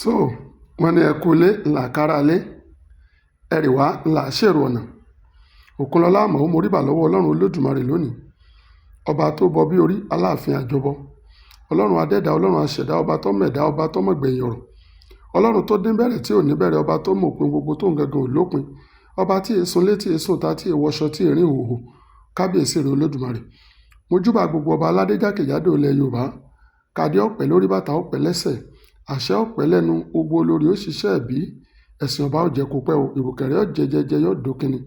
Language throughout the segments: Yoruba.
Tó, wọ́n ní ẹ kú ilé ńlá kára lé, ẹ̀rì wá ńlá ṣèrò ọ̀nà. Òkunlọ́lá àmọ́ mo ríbà lọ́wọ́ Ọlọ́run Olódùmarè lónìí. Ọba tó bọ bí orí, Aláàfin àjọbọ. Ọlọ́run adẹ́dà, Ọlọ́run aṣẹ̀dá, ọba tó mẹ̀dá, ọba tó mọ̀gbẹ̀yìn ọ̀rọ̀. Ọlọ́run tó dín bẹ̀rẹ̀ tí ò ní bẹ̀rẹ̀, ọba tó mọ̀pin gbogbo tó ń gangan ò lópin. Ọba tí èsùn lé, tí èsùn ta, tí èwọṣọ, tí èrín ìhòhò. Kábíyèsí rẹ̀ Olódùmarè. Mojúbà gbogbo ọba aládé jákèjádò ilẹ̀ Yorùbá. Kádé ọ̀pẹ lórí, bàtà ọ̀pẹ lẹ́sẹ̀, àṣẹ ọ̀pẹ lẹ́nu, gbogbo olórí ó ṣiṣẹ́ ẹ̀bí, ẹ̀sìn ọba ó jẹ́ kó pẹ́ o, ìrùkẹ̀rẹ̀ ó jẹjẹjẹ yóò dókínni.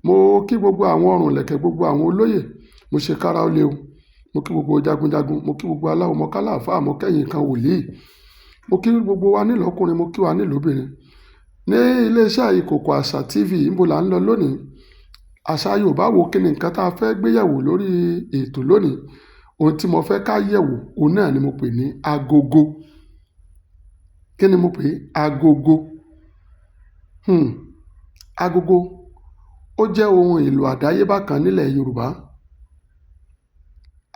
Mo kí gbogbo àwọn ọrùn ìlẹ̀kẹ̀, gbogbo àwọn olóyè, mo ṣe kára ó lé o. Mo kí gbogbo jagunjagun, mo kí gbogbo aláwo, mo kálàáfáà, mo kẹ́yìn kan wòlíì. Mo kí gbogbo wa nílọ́kùnrin, mo kí wa nílòbìnrin. Ní ilé-iṣẹ́ Ìkòkò Àṣà TV, níbo là ń lọ lónìí? Àṣà Yorùbá wo, kí ni nǹkan tá a fẹ́ gbé yẹ̀wò lórí ètò lónìí? Ohun tí mo fẹ́ ká yẹ̀wò, òun náà ni mo pè ní agogo. Kí ni mo pè é? Agogo. Agogo. Ó jẹ́ ohun èlò àdáyébá kan nílẹ̀ Yorùbá.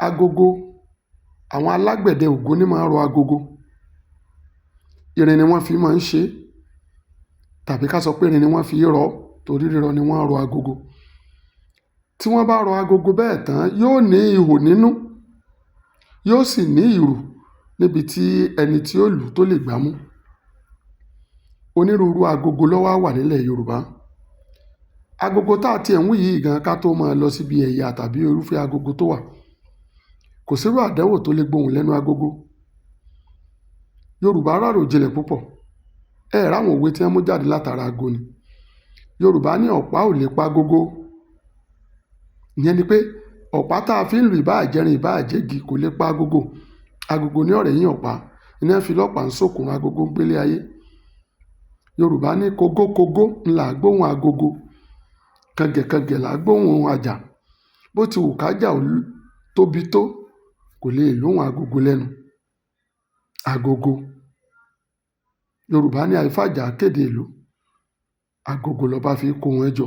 Agogo, àwọn alágbẹ̀dẹ Ògún ní máa ń rọ agogo. Irin ni wọ́n fi máa ń ṣe, tàbí ká sọ pé irin ni wọ́n fi rọ, torí rírọ ni wọ́n rọ agogo. Tí wọ́n bá rọ agogo bẹ́ẹ̀ tán, yóò ní ihò nínú, yóò sì ní ìrù níbi tí ẹni tí ó lù tó lè gbámú. Onírúurú agogo ló wà wà nílẹ̀ Yorùbá. Agogo tá a ti ẹ̀ ń wí yìí gan ká tó máa lọ síbi ẹ̀yà tàbí irúfẹ́ agogo tó wà. Kò sírú àdánwò tó lè gbohùn lẹ́nu agogo. Yorùbá rárò jinlẹ̀ púpọ̀. Ẹ ráwọn òwe tí wọ́n mú jáde látara ago ni. Yorùbá ní ọ̀pá ò lè pa agogo. Ìyẹn ni pé ọ̀pá tá a fi ń lu ìbá àjẹrin, ìbá àjẹgi kò lè pa agogo. Agogo ní ọ̀rẹ́ yín ọ̀pá. Iná fi lọ́pàá ń sókùnrùn agogo ń gbélé ayé. Yorùbá ní kogókogó ńlá gbóhùn agogo. Kàngẹ̀kàngẹ̀ là gbóhùn àjà. Bó ti wù kájà ó tóbi tó, kò lè lóhùn agogo lẹ́nu. Agogo. Yorùbá ní àìfàjà kéde ìlú. Agogo lọba fi kó wọn jọ.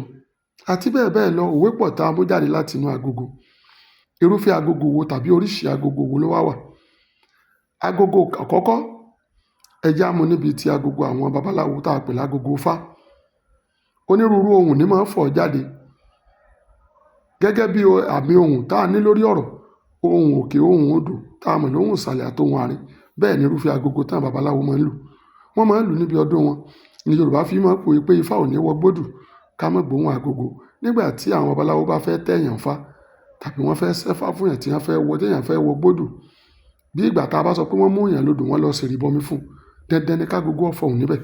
Àti bẹ́ẹ̀ bẹ́ẹ̀ lọ, òwe pọ̀ tá a mú jáde láti inú agogo. Irúfẹ́ agogo wo tàbí oríṣi agogo wo ló wà wà? Agogo àkọ́kọ́, ẹ já mú níbi tí agogo àwọn babaláwo tá a pè lágogo Ifá. Onírúurú ohùn ní máa ń fọ̀ jáde. Gẹ́gẹ́ bí àmì ohùn tá a ní lórí ọ̀rọ̀, ohùn òkè, ohùn odò tá a mọ̀ lóhùn ìsàlẹ̀ àti ohùn àárín. Bẹ́ẹ̀ ni irúfẹ́ agogo tí àwọn babaláwo máa ń lù. Wọ́n máa ń lù níbi ọdún wọn. Ní Yorùbá fi máa ń pòwe pé Ifá ò ní wọ gbódù ká má gbóhùn agogo. Nígbà tí àwọn babaláwo bá fẹ́ tẹ̀yàn fá tàbí wọ́n fẹ́ ṣẹ́fá fún èèyàn tí wọ́n fẹ́ wọ, tí èèyàn fẹ́ wọ gbódù. Bí ìgbà tá a bá sọ pé wọ́n mú èèyàn lodò, wọ́n lọ ṣèrìbọmi fún un. Dandan ni kágogo ó fọhùn níbẹ̀.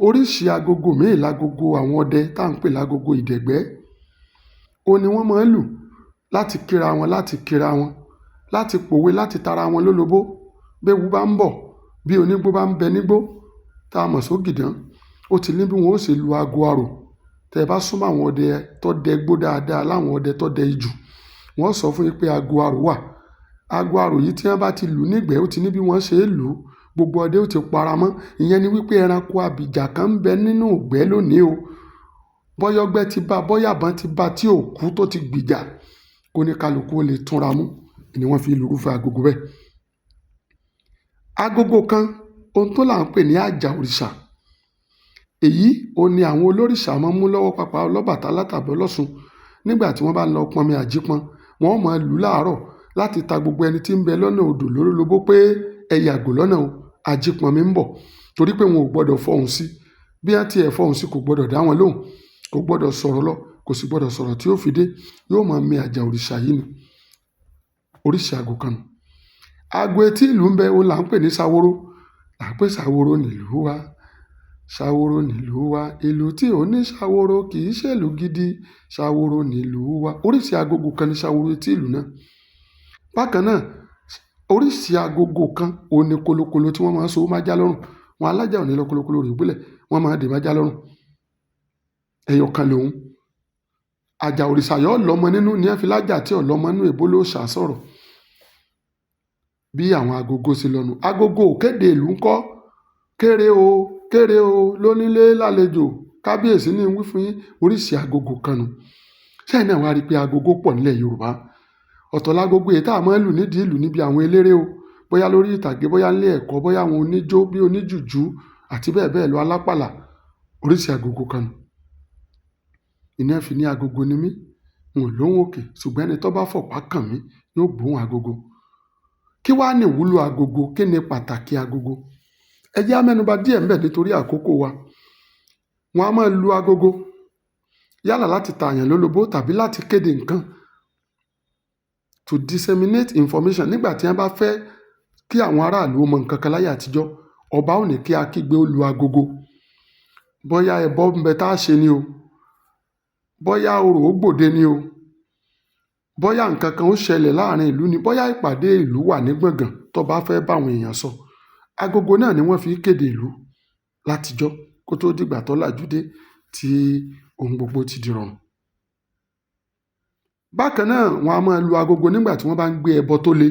Oríṣi agogo míì lágogo àwọn ọdẹ tá ń pè lágogo ìdẹ̀gbẹ́. Ó ní wọ́n máa ń lù láti kíra wọn, láti kíra wọn, láti pòwe, láti tara wọn lólobó. Béwu bá ń bọ̀, bí onígbó bá ń bẹ nígbó, tá a mọ̀ sógìdán, ó ti ní bí wọn ó ṣe lu ago arò. Tẹ bá súnmọ́ àwọn ọdẹ tó dẹ gbó dáadáa, láwọn ọdẹ tó dẹ ijù, wọ́n sọ fún yín pé ago arò wà. Ago arò yìí tí wọ́n bá ti lù nígbẹ́, ó ti ní bí wọ́n ṣe é lù. Gbogbo ọdẹ ó ti para mọ́. Ìyẹn ni wípé ẹranko abìjà kan ń bẹ nínú ìgbẹ́ lónìí o. Bọ́yọ́gbẹ́ ti bá, bọ́yàbọ́n ti bá tí ò kú tó ti gbìjà, kó ní kálukú ó lè túnra mú. Ni wọ́n fi lu irúfẹ́ agogo bẹ́ẹ̀. Agogo kan, ohun tó là ń pè ní àjà òrìṣà. Èyí òun ni àwọn olórìṣà máa ń mú lọ́wọ́, pàápàá Ọlọ́bàtálá tàbí Ọlọ́ṣun. Nígbà tí wọ́n bá ń lọ pọnmi àjípọn, wọ́n ó máa lù láàárọ̀ láti ta gbogbo ẹni tí ń bẹ lọ́nà odò lólobó pé ẹ yàgò lọ́nà o, ajípọnmi ń bọ̀. Torí pé wọn ò gbọdọ̀ fọhùn sí. Bí wọ́n ti ẹ̀ fọhùn sí, kò gbọdọ̀ dá wọn lóhùn, kò gbọdọ̀ sọ̀rọ̀ lọ, kò sì gbọdọ̀ sọ̀rọ̀ tí ó fi dé. Yóò máa mi àjà òrìṣà yìí ni. Oríṣi ago kan nù. Ago etí ìlú ń bẹ, òun là ń pè ní ṣaworo. Là ń pè ṣaworo nílùú wa. Ṣaworo nílùú wa. Ìlú tí ò ní ṣaworo kì í ṣèlú gidi. Ṣaworo nílùú wa. Oríṣi agogo kan ni ṣaworo etí ìlú náà. Bákan náà, oríṣi agogo kan òun ni kolokolo tí wọ́n máa ń so májá lọ́rùn. Wọn alájà ò ní lọ kolokolo rẹ̀ gbélẹ̀, wọ́n máa ń dè májá lọ́rùn. Ẹyọ kan lòun. Àjà òrìṣà yóò lọ́mọ nínú ní ẹ fi lájà tí ò lọ́mọ nínú èbó ló ṣà sọ̀rọ̀. Bí àwọn agogo ṣe lọ́nu. Agogo òkéde ìlú ńkọ́. Kéré o, kéré o, lónílé lálejò. Kábíyèsí ní ń wí fún yín. Oríṣi agogo kan nù. Ṣẹ́yìn náà wá rí pé agogo pọ̀ nílẹ̀ Yorùbá. Ọ̀tọ̀ lágogo èyí tá a máa ń lù nídìí ìlú níbi àwọn eléré o. Bóyá lórí ìtàgé, bóyá nílé ẹ̀kọ́, bóyá àwọn oníjó bí oníjùjú àti bẹ́ẹ̀ bẹ́ẹ̀ lọ, alápàlà, oríṣi agogo kan nù. Ìní ẹ fi ní agogo ni mí, n ò lóhùn òkè, ṣùgbọ́n ẹni tó bá fọ̀pá kàn mí yóò gbóhùn agogo. Kí wá ní ìwúlò agogo? Kí ni pàtàkì agogo? Ẹ jẹ́ á mẹ́nuba díẹ̀ ńbẹ̀ nítorí àkókò wa. Wọ́n á máa lu agogo yálà láti tààyàn lólobó tàbí láti kéde nǹkan, to disseminate information. Nígbà tí wọ́n bá fẹ́ kí àwọn aráàlú ó mọ nǹkan kan láyé àtijọ́, ọba ó ní kí akígbe ó lu agogo. Bóyá ẹbọ ń bẹ tá a ṣe ni o, bóyá orò ó gbòde ni o, bóyá nǹkan kan ó ṣẹlẹ̀ láàrin ìlú ni, bóyá ìpàdé ìlú wà ní gbọ̀ngàn tó bá fẹ́ bá àwọn èèyàn sọ. Agogo náà ni wọ́n fi kéde ìlú látijọ́ kó tó dìgbà tó làjú dé tí ohun gbogbo ti di rọrùn. Bákan náà, wọ́n á máa lu agogo nígbà tí wọ́n bá ń gbé ẹbọ tó le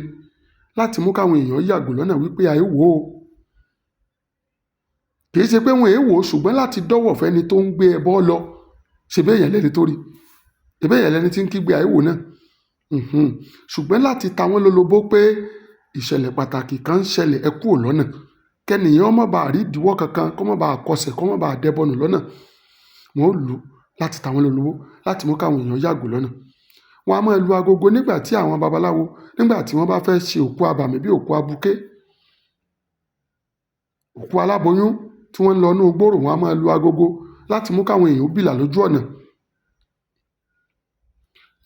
láti mú káwọn èèyàn yàgò lọ́nà wípé àìwò ó. Kì í ṣe pé wọn èèwò, ṣùgbọ́n láti dọ́wọ̀ fẹ́ni tó ń gbé ẹbọ lọ. Ṣèbí èèyàn lẹni tó rí, ṣèbí èèyàn lẹni tí ń kígbe àìwò náà. Ṣùgbọ́n láti ta wọ́n lólobó pé ìṣẹ̀lẹ̀ pàtàkì kan ń ṣẹlẹ̀, ẹ kúrò lọ́nà, kẹ́nìyàn má bàa rí ìdíwọ́ kankan, kó má bàa kọsẹ̀, kó má bàa dẹbọnù lọ́nà. Wọ́n ó lù ú láti ta wọ́n lólobó, láti mú káwọn èèyàn yàgò lọ́nà. Wọ́n á máa lu agogo nígbà tí àwọn babaláwo, nígbà tí wọ́n bá fẹ́ ṣe òkú abàmì bí òkú abuké, òkú aláboyún tí wọ́n ń lọ inú gbòòrò, wọ́n á máa lu agogo láti mú káwọn èèyàn bìlà lójú ọ̀nà.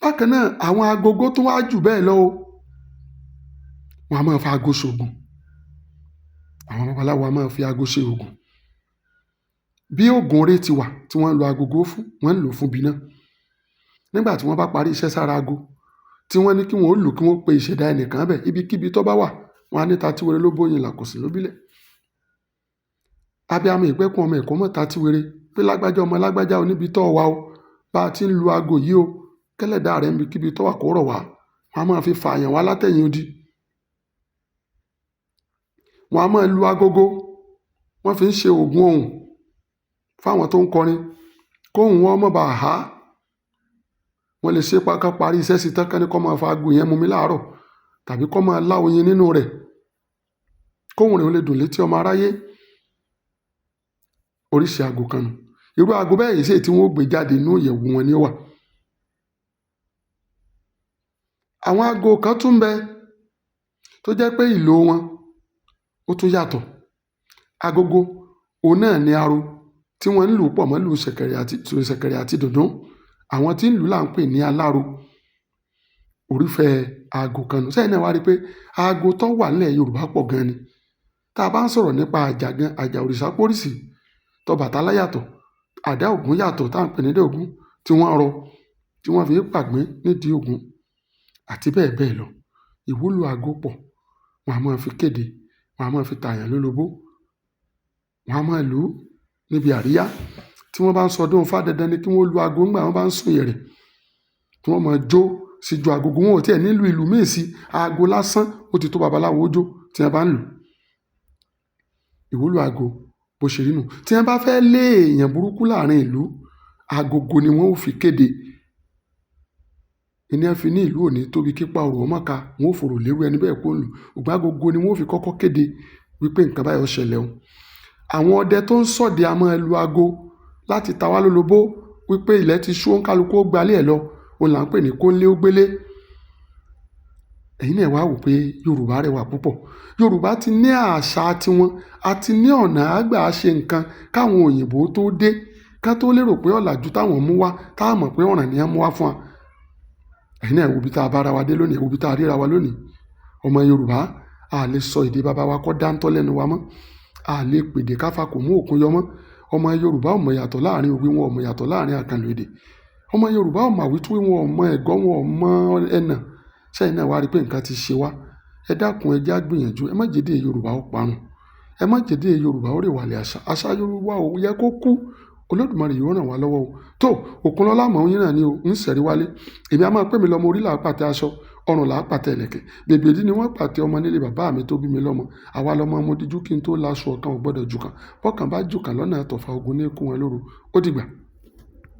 Bákan náà, àwọn agogo tó wá jù bẹ́ẹ̀ lọ o. Wọ́n á máa fa ago ṣògùn. Àwọn babaláwo á máa fi ago ṣe ògùn. Bí ògùn orí ti wà tí wọ́n ń lo agogo fún, wọ́n ń lò ó fún ibi náà. Nígbà tí wọ́n bá parí iṣẹ́ sára ago, tí wọ́n ní kí wọ́n ó lù kí wọ́n pe ìṣẹ̀dá ẹnìkan bẹ̀, ibikíbi tó bá wà, wọ́n á ní tatíwere ló bóyin là kò sí lóbílẹ̀. Abiyamọ ìpẹ́kun ọmọ ẹ̀kọ́ mọ́ tatíwere pé lágbájá ọmọ lágbájá oníbi tó wà o, bá a ti ń lu ago yìí o, kẹ́lẹ̀dá rẹ̀ níbikíbi tó wà kó rọ̀ wá. Wọ́n á máa fi fààyàn wá látẹ̀yìn odi. Wọ́n á máa lu agogo, wọ́n fi ń ṣe ògùn ohùn fáwọn tó ń kọrin, kóhùn wọn má bàa há. Wọ́n lè ṣe ká parí iṣẹ́ sí tán kán ní kó máa fa ago yẹn mumi láàárọ̀ tàbí kó máa lá oyin nínú rẹ̀, kóhùn rẹ̀ ó lè dùn létí ọmọ aráyé. Oríṣi ago kan nù. Irú ago bẹ́ẹ̀ yìí ṣe tí wọ́n ó gbé jáde inú ìyẹ̀wù wọn ni ó wà. Àwọn ago kan tún ń bẹ tó jẹ́ pé ìlò wọn ó tún yàtọ̀. Agogo òun náà ni aro tí wọ́n ń lù pọ̀ mọ́ lù ṣẹ̀kẹ̀rẹ̀ àti dùndún. Àwọn tí ń lù là ń pè ní aláro. Orúfẹ́ aago kan nù. Sẹ́yìn náà wá rí i pé aago tó wà nílẹ̀ Yorùbá pọ̀ gan ni. Tá a bá ń sọ̀rọ̀ nípa àjà gan, àjà òrìṣà póríṣì, tọbàtálá yàtọ̀, àdá Ògún yàtọ̀ tá à ń pè ní dé Ògún tí wọ́n rọ, tí wọ́n fi ń pàgbín nídìí Ògún àti bẹ́ẹ̀ bẹ́ẹ̀ lọ. Ìwúlò aago pọ̀. Wọ́n á máa fi kéde, wọ́n á máa fi tààyàn lólobó, wọ́n á máa lù ú níbi àríyá. Tí wọ́n bá ń sọdún Ifá, dandan ni kí wọ́n lu aago nígbà wọ́n bá ń sùn ìyẹ̀rẹ̀, tí wọ́n máa jó síjú agogo. Wọn ò tiẹ̀ ní lu ìlú míì sí, aago lásán ó ti tó babaláwo jó tí wọ́n bá ń lù. Ìwúlò aago bó ṣe rí nù. Tí wọ́n bá fẹ́ lé èèyàn burúkú láàrin ìlú, agogo ni wọ́n ó fi kéde. Ìní ẹ fi ní ìlú òní tóbi kípa orò ọmọ ká, wọn ó forò lérú ẹni bẹ́ẹ̀ kó ń lù. Ògbà agogo ni wọ́n ó fi kọ́kọ́ kéde wípé nǹkan báyìí ó ṣẹlẹ̀ o. Àwọn ọdẹ tó ń ṣọdẹ a máa lu ago láti ta wá lólobó wípé ilẹ̀ ti ṣú, òǹkálukú ó gbalé ẹ̀ lọ. Òun là ń pè ní kónlé ó gbélé. Ẹ̀yin náà wá wò pé Yorùbá rẹwà púpọ̀. Yorùbá ti ní àṣà tiwọn, a ti ní ọ̀nà àgbà ṣe nǹkan káwọn òyìnbó tó dé, ká tó lérò pé ọ̀làjú táwọn mú wá, tá a mọ̀ pé ọ̀ràn ni wọ́n mú wá fún wa. Ẹ̀yin náà wo ibi tá a bá ara wa dé lónìí, wo ibi tá a ríra wa lónìí. Ọmọ Yorùbá, a lè sọ èdè baba wa kó dáńtọ́ lẹ́nu wa mọ́. A lè pèdè ká fa kò mú òkun yọ mọ́. Ọmọ Yorùbá ò mọ̀ ìyàtọ̀ láàrin òwe, wọn ò mọ̀ ìyàtọ̀ láàrin àkànlò èdè. Ọmọ Yorùbá ò mọ̀ àwítúwí, wọn ò mọ̀ ẹ̀gọ́, wọn ò mọ̀ ẹnà. Sẹ́yìn náà wá rí pé nǹkan ti ṣe wá. Ẹ dákun, ẹ jẹ́ á gbìyànjú. Ẹ má jẹ́ èdè Yorùbá ó parun. Ẹ má jẹ́ èdè Yorùbá ó rèwàlẹ̀ àṣà. Àṣà Yorùbá ò yẹ kó kú. Olódùmarè yóò ràn wá lọ́wọ́ o. Tó Òkunlọ́lá mọ̀ yín náà ni o, ń ṣẹ̀rí wálé. Èmi a máa pè mí lọ́mọ orí là á pàtẹ aṣọ, ọrùn là á pàtẹ ìlẹ̀kẹ̀. Bèbèdí ni wọ́n pàtẹ ọmọ nílé bàbá mi tó bí mi lọ́mọ. Àwa lọmọ mo dijú kí n tó laṣọ ọ̀kan ò gbọdọ̀ jù kan. Bọ́kàn bá jù kan lọ́nà tọ̀fà ogun ní kó wọn lóru. Ó dìgbà.